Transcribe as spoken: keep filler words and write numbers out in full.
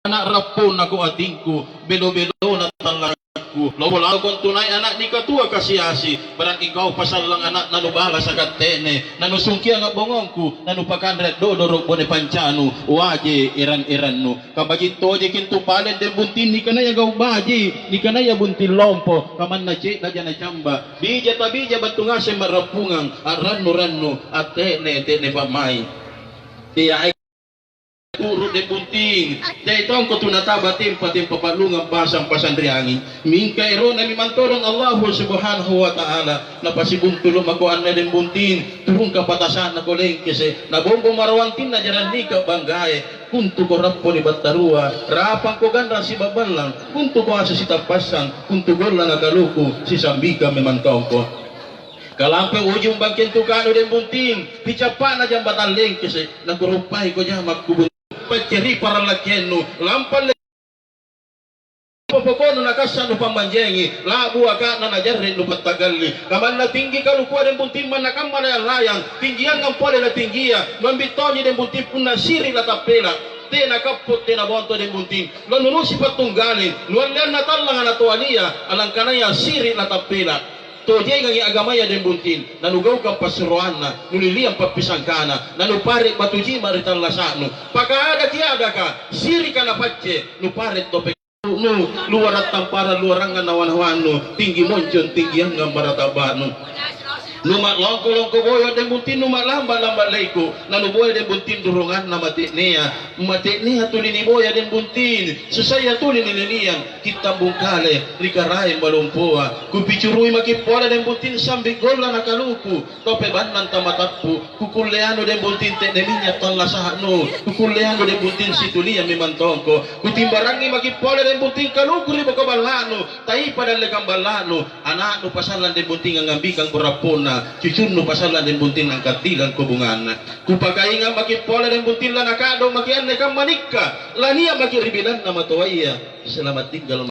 ana' rapponnako atingku, belo-belona tallasa'ku. Lompo-lompo tunai ana' nikatua kasi-asi, barang ikau pasallang ana'na nubalasa' katte'ne, nanusungkianga' bongongku, nanupakanre dodoro' bone pancanu, waje eran-erannu. Kabaji' tojeki' antu pale deng bunting nikanaya gau' baji', nikanaya bunting lompo, kamanna ce'naja nacamba. Bija tabija battu ngaseng ma'rappungang, a'rannu-rannu, atte'ne-te'ne pa'mai'. Teai turu' deng bunting, teai tongko tu nataba tempa-tempa pa'lungang pasang-pasang ri anging. Mingka ero'na memang todong Allahu Subhanahu wa Ta'ala, napasibuntulu' mako anne deng bunting, turung kapatasa'nako lengkese', nabombo marawantinna jarang nika banggae. Untuko rappo ri battarua, rapangko ganrang sibaballang, untuko asu sitappassang, untu gollanga kaluku sisambikang memang tongko. Kalampe ujung bangkeng tukanu deng bunting, ri cappa'na jambatang lengkese', nakuruppaiko jama' kubun-, pacceri parallakkiannu, lampa le-, Poko'nu nakassa' nupammanjengi, la'bu aka'na najarre' nupattagalli. Kamanna tinggi kalukua deng bunting manna kamma layang-layang, tinggiangang pole latinggia, nuambi' tonji deng bunting punna siri' latappela'. Tena kappo', tena bonto deng bunting, lanurusi pattunggali, nualleanna tallanga natoalia, alangkanaya siri' latappela'. Tojengangi agamaya deng bunting, nanugaukang passuroanna, nuliliang pappisangkana, nanupare' batu jima' ri tallasa'nu. Pakadaki adaka, sirika napacce, nupare' tope-, nu, luara' tamparang luarangang nawa-nawannu, tinggi moncong tinggiangang marataba'nu. Numa'longko-longko boyo deng bunting, numa'lamba-lamba leiku, nanuboya deng bunting duronganna mate'nea. Mate'nea tuli niboya deng bunting, susaya tuli nililiang, kittambung kale ri Karaeng Malompoa. Kupicurui maki' pole deng bunting sambi gollana kaluku, tope bannang tamatappu. Kukulleanu deng bunting te'ne minynya' tallasa'nu, kukulleanu deng bunting situliang memang tongko. Kutimbarangi maki' pole deng bunting kaluku ri boko balla'nu, taipa dallekang balla'nu, ana'nu pasallang deng bunting angngambikangko rapponna, cucunnu pasallang deng bunting angkattilangko bunganna. Kupakainga' maki' pole deng bunting lanaka'do' maki' anne kamma nikka, lania' maki' ri bilanna matoaya. Selamat tinggal